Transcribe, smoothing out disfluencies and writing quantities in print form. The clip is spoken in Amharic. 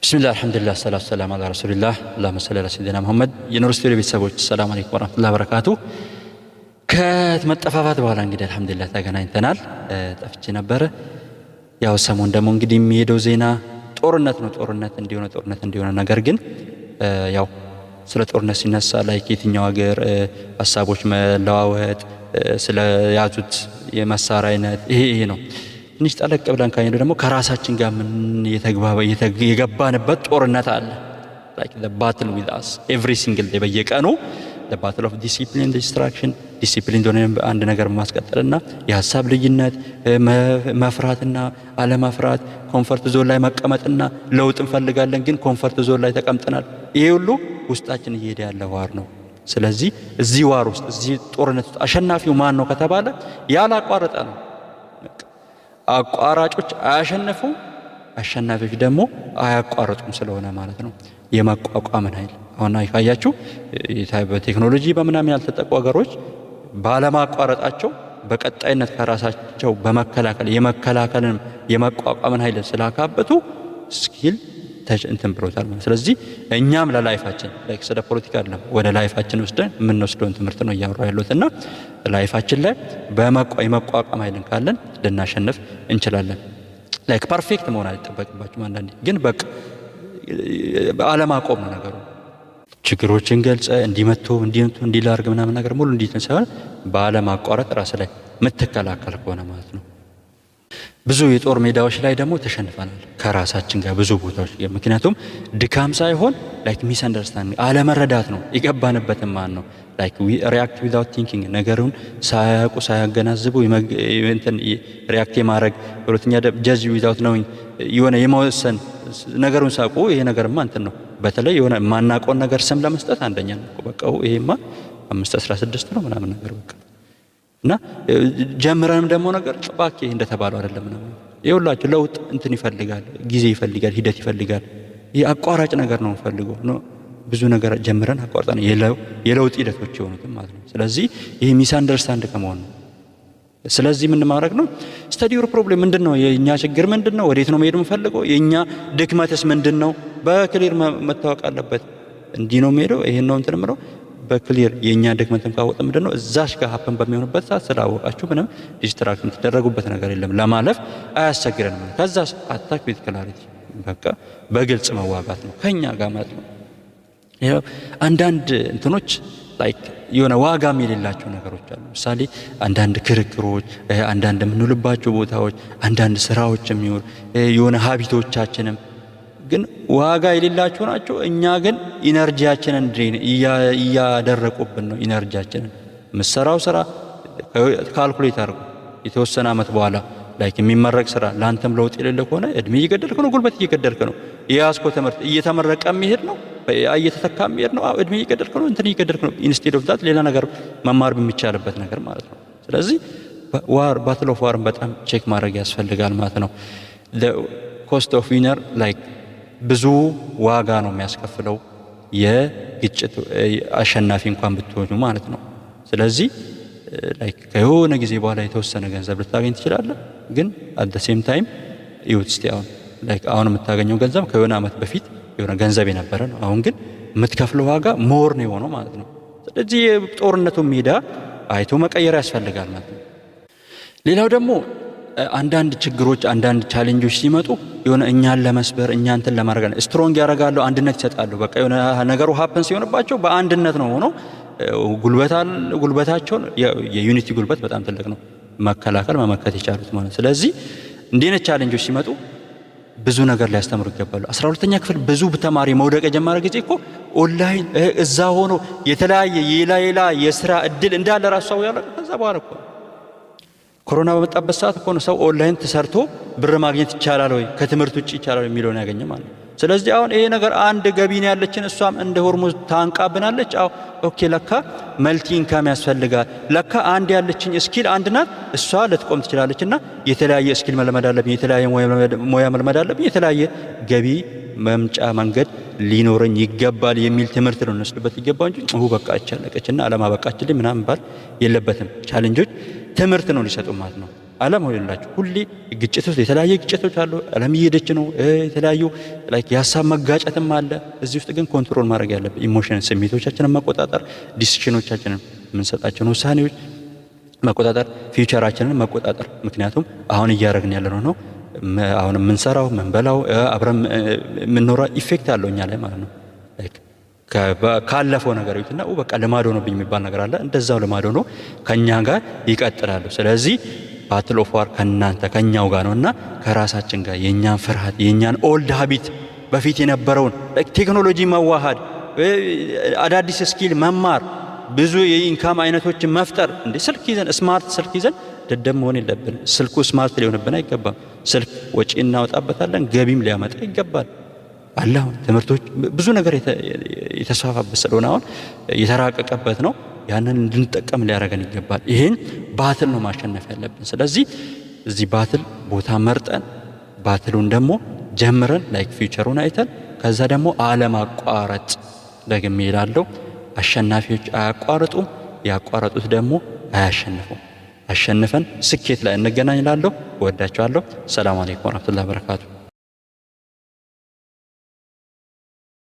ብስሚላህ፣ አልሐምዱሊላህ፣ ሰላቱ ሰላም አላ ረሱሊላህ፣ አላሁመ ሰሊ አላ ሰይዲና ሙሐመድ። የኑር ስቱዲዮ ቤተሰቦች፣ ሰላም አለይኩም ወረህመቱላህ በረካቱ። ከመጠፋፋት በኋላ እንግዲህ አልሐምዱሊላህ ተገናኝተናል። ጠፍቼ ነበረ። ያው ሰሞን ደግሞ እንግዲህ የሚሄደው ዜና ጦርነት ነው። ጦርነት እንዲሆነ፣ ጦርነት እንዲሆነ፣ ነገር ግን ያው ስለ ጦርነት ሲነሳ like የትኛው ሀገር፣ ሀሳቦች መለዋወጥ ስለያዙት የመሳሪያ አይነት ይሄ ይሄ ነው። ትንሽ ጠለቅ ብለን ካየነው ደግሞ ከራሳችን ጋር ምን የገባንበት ጦርነት አለ። Like the battle with us every single day፣ በየቀኑ the battle of discipline, distraction፣ ዲሲፕሊን እንደሆነ አንድ ነገር ማስቀጠልና የሀሳብ ልዩነት፣ መፍራትና አለመፍራት፣ comfort zone ላይ መቀመጥና ለውጥ እንፈልጋለን ግን comfort zone ላይ ተቀምጠናል። ይሄ ሁሉ ውስጣችን እየሄደ ያለ war ነው። ስለዚህ እዚህ war ውስጥ፣ እዚህ ጦርነት ውስጥ አሸናፊው ማን ነው ከተባለ ያላቋረጠ ነው። አቋራጮች አያሸንፉም፣ አሸናፊዎች ደግሞ አያቋርጡም ስለሆነ ማለት ነው። የመቋቋምን ኃይል አሁን ካያችሁ በቴክኖሎጂ በምናምን ያልተጠቁ ሀገሮች ባለማቋረጣቸው በቀጣይነት ከራሳቸው በመከላከል የመከላከልን የመቋቋምን ኃይል ስላካበቱ skill እንትን ብሎታል ማለት። ስለዚህ እኛም ለ life ኣችን፣ like ስለ ፖለቲካ አይደለም፣ ወደ life ኣችን ወስደን የምንወስደውን ትምህርት ነው እያወራሁ ያለሁት እና life ኣችን ላይ የመቋቋም ኃይልን ካለን ልናሸንፍ እንችላለን። Like perfect መሆን አይጠበቅባችሁም። አንዳንዴ ግን በቃ አለማቆም ነው ነገሩ። ችግሮችን ገልጸ እንዲመቶ እንዲመቶ እንዲላርግ ምናምን ነገር ሙሉ እንዲት ሳይሆን ባለማቋረጥ ራስ ላይ የምትከላከል ከሆነ ማለት ነው። ብዙ የጦር ሜዳዎች ላይ ደግሞ ተሸንፈናል ከራሳችን ጋር ብዙ ቦታዎች። ምክንያቱም ድካም ሳይሆን like misunderstanding፣ አለመረዳት ነው የገባንበትም ማለት ነው። Like react without thinking፣ ነገሩን ሳያውቁ ሳያገናዝቡ react የማድረግ፣ ሁለተኛ judge without knowing፣ የሆነ የመወሰን፣ ነገሩን ሳያውቁ ይሄ ነገርማ እንትን ነው። በተለይ የሆነ የማናውቀውን ነገር ስም ለመስጠት አንደኛ ነው። በቃ ይሄማ 5:16 ነው ምናምን ነገር በቃ እና ጀምረንም ደግሞ ነገር እባክህ እንደተባለው አይደለም ምናምን። ይኸውላችሁ ለውጥ እንትን ይፈልጋል፣ ጊዜ ይፈልጋል፣ ሂደት ይፈልጋል። ይህ አቋራጭ ነገር ነው የምፈልገው ነው። ብዙ ነገር ጀምረን አቋርጠን የለውጥ ሂደቶች የሆኑትም ማለት ነው። ስለዚህ ይህ misunderstand ከመሆን ነው። ስለዚህ ምን ማድረግ ነው? Study your problem። ምንድን ነው የእኛ ችግር? ምንድን ነው? ወዴት ነው መሄድ የምፈልገው? የእኛ ድክመትስ ምንድን ነው? በ clear መታወቅ አለበት። እንዲህ ነው የምሄደው፣ ይሄን ነው እንትን የምለው። በ clear የእኛ ድክመትም ካወቀ ምንድን ነው እዛሽ ጋር happen በሚሆንበት ሰዓት ስላወቃችሁ ምንም distract የምትደረጉበት ነገር የለም። ለማለፍ አያስቸግረንም። ከዛ attack with clarity፣ በቃ በግልጽ መዋጋት ነው ከኛ ጋር ማለት ነው። አንዳንድ እንትኖች like የሆነ ዋጋም የሌላቸው ነገሮች አሉ። ምሳሌ አንዳንድ ክርክሮች፣ አንዳንድ የምንውልባቸው ቦታዎች፣ አንዳንድ ስራዎች የሚሆን የሆነ habit ኦቻችንም ግን ዋጋ የሌላቸው ናቸው። እኛ ግን energy ያችንን drain እያደረቁብን ነው። Energy ያችንን የምሰራው ስራ calculate አድርጉ። የተወሰነ አመት በኋላ like የሚመረቅ ስራ ለአንተም ለውጥ የሌለ ከሆነ እድሜ እየገደልክ ነው፣ ጉልበት እየገደልክ ነው። የያዝከው ትምህርት እየተመረቀ የሚሄድ ነው፣ እየተተካ የሚሄድ ነው። እድሜ እየገደልክ ነው፣ እንትን እየገደልክ ነው። Instead of that ሌላ ነገር መማር በሚቻልበት ነገር ማለት ነው። ስለዚህ war፣ battle of war ን በጣም check ማድረግ ያስፈልጋል ማለት ነው። Cost of winner like ብዙ ዋጋ ነው የሚያስከፍለው የግጭት አሸናፊ እንኳን ብትሆኑ ማለት ነው። ስለዚህ like ከየሆነ ጊዜ በኋላ የተወሰነ ገንዘብ ልታገኝ ትችላለህ። ግን at the same time እዩት እስቲ አሁን like አሁን የምታገኘው ገንዘብ ከየሆነ ዓመት በፊት የሆነ ገንዘብ የነበረ ነው። አሁን ግን የምትከፍለው ዋጋ more ነው የሆነው ማለት ነው። ስለዚህ የጦርነቱ ሜዳ አይቶ መቀየር ያስፈልጋል ማለት ነው። ሌላው ደግሞ አንዳንድ ችግሮች፣ አንዳንድ challenge ኦች ሲመጡ የሆነ እኛን ለመስበር፣ እኛ እንትን ለማድረግ strong ያደርጋሉ፣ አንድነት ይሰጣሉ። በቃ የሆነ ነገሩ happen ሲሆንባቸው በአንድነት ነው ሆኖ ጉልበታቸውን፣ የ unity ጉልበት በጣም ትልቅ ነው፣ መከላከል መመከት የቻሉት ማለት። ስለዚህ እንዲህ አይነት challenge ኦች ሲመጡ ብዙ ነገር ሊያስተምሩ ይገባሉ። 12ኛ ክፍል ብዙ ተማሪ መውደቅ የጀመረ ጊዜ እኮ ኦንላይን እዛ ሆኖ የተለያየ ሌላ ሌላ የስራ እድል እንዳለ ራሱ ሰው ያለ ከዛ በኋላ እኮ ኮሮና በመጣበት ሰዓት እኮ ነው ሰው ኦንላይን ተሰርቶ ብር ማግኘት ይቻላል ወይ፣ ከትምህርት ውጭ ይቻላል የሚለውን ያገኘ ማለት ነው። ስለዚህ አሁን ይሄ ነገር አንድ ገቢ ነው ያለችን፣ እሷም እንደ ሆርሙዝ ታንቃብናለች። አዎ okay፣ ለካ multi income ያስፈልጋል። ለካ አንድ ያለችኝ skill አንድ ናት፣ እሷ ልትቆም ትችላለች። እና የተለያየ skill መልመድ አለብኝ፣ የተለያየ ሙያ መልመድ አለብኝ፣ የተለያየ ገቢ መምጫ መንገድ ሊኖረኝ ይገባል የሚል ትምህርት ነው እንወስድበት ይገባ እንጂ በቃ አለቀች እና አለም አበቃችልኝ ምናምን ባል የለበትም። Challenge ኦች ትምህርት ነው ሊሰጡ ማለት ነው። ዓለም ሆኖላችሁ ሁሌ ግጭት ውስጥ የተለያየ ግጭቶች አሉ። ዓለም እየሄደች ነው። የተለያዩ like የሀሳብ መጋጨትም አለ። እዚህ ውስጥ ግን control ማድረግ ያለብን emotion፣ ስሜቶቻችንን መቆጣጠር፣ decision ኦቻችንን፣ የምንሰጣቸውን ውሳኔዎች መቆጣጠር፣ future ኣችንን መቆጣጠር። ምክንያቱም አሁን እያደረግን ያለነው ነው፣ አሁን የምንሰራው፣ የምንበላው፣ አብረን የምንኖረው effect አለው እኛ ላይ ማለት ነው። Like ካለፈው ነገር እና በቃ ልማድ ሆኖብኝ የሚባል ነገር አለ። እንደዛው ልማድ ሆኖ ከእኛ ጋር ይቀጥላሉ። ስለዚህ battle of war ከእናንተ ከኛው ጋር ነው እና ከራሳችን ጋር፣ የእኛን ፍርሃት፣ የእኛን old habit፣ በፊት የነበረውን ቴክኖሎጂ መዋሃድ፣ አዳዲስ skill መማር፣ ብዙ የ income አይነቶችን መፍጠር። እንደ ስልክ ይዘን፣ smart ስልክ ይዘን ደደብ መሆን የለብን። ስልኩ smart ሊሆንብን አይገባም። ስልክ ወጪ እናወጣበታለን፣ ገቢም ሊያመጣ ይገባል። አለ አሁን ትምህርቶች ብዙ ነገር የተስፋፋበት ስለሆነ አሁን የተራቀቀበት ነው። ያንን እንድንጠቀም ሊያደርገን ይገባል። ይህን battle ነው ማሸነፍ ያለብን። ስለዚህ እዚህ battle ቦታ መርጠን፣ battle ኡን ደግሞ ጀምረን፣ like future ኡን አይተን፣ ከዛ ደግሞ አለማቋረጥ። ደግሜ እላለሁ፣ አሸናፊዎች አያቋርጡም፣ ያቋረጡት ደግሞ አያሸንፉም። አሸንፈን ስኬት ላይ እንገናኝ እላለሁ። እወዳችኋለሁ። ሰላም አለይኩም ወረህመቱላሂ ወበረካቱ።